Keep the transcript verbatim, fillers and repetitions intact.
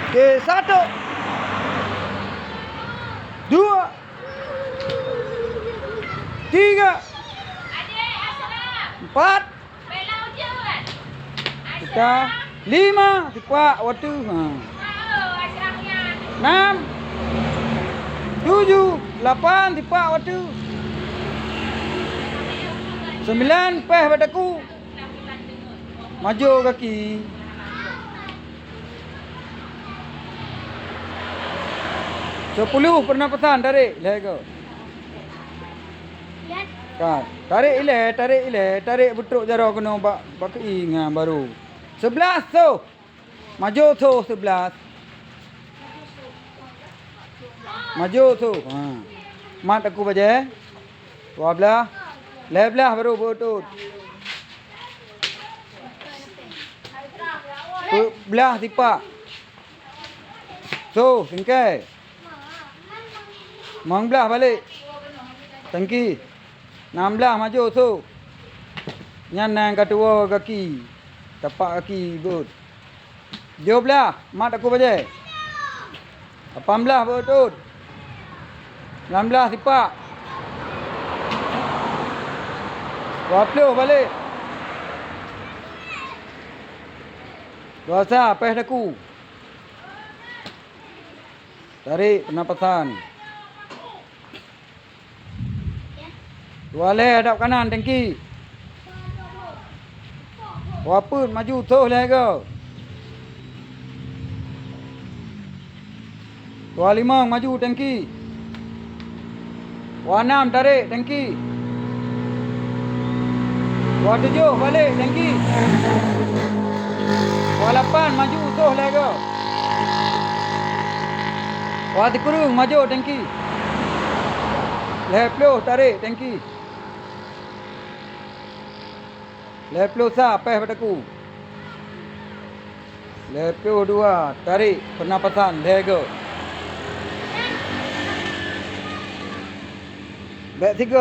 Oke, satu. Dua. Tiga. Empat. Kita lima, tipak, watèe. Ha. Enam. Tujuh, lapan, tipak, watèe. Sembilan, pèh bak takue. Majoe gaki. Sepuluh, pernapasan, tarek. Lhèe go. Ka, tarek ilèe, tarek ilèe, tarek beutrok jaroe keunoe bak, bak keuieng nyan baru. Seublaih, soh. Majoe, soh, seublaih. Majoe, soh. Ha. Mat takue bajèe. Dua blaih. Lhèe blaih baru beutot. Peuet blaih tipak. Soh, singkèe. Limong blaih balek. Tangki. Nam blaih majoe, soh. Nyan nyang ka tuwoe gaki. Tapak gaki beuet. Sijuh blaih, mat takue bajèe. Lapan blaih beutot. Sembilan blaih tipak. Dua ploh balek. Dua sa, pèh takue. Tarek pernapasan. Dua lhèe hadap kanan, tangki. Dua peuet maju, soh lhèe go. Dua limong maju, tangki. Dua nam tarek, tangki. Dua tujoh balek, tangki. Dua lapan maju, soh lhèe go. Dua sikureueng maju, tangki. Lhèe ploh tarek, tangki. Lhèe ploh sa, pèh bak takue. Lhèe ploh dua, tarek pernapasan, lhèe go. Bèk sigo.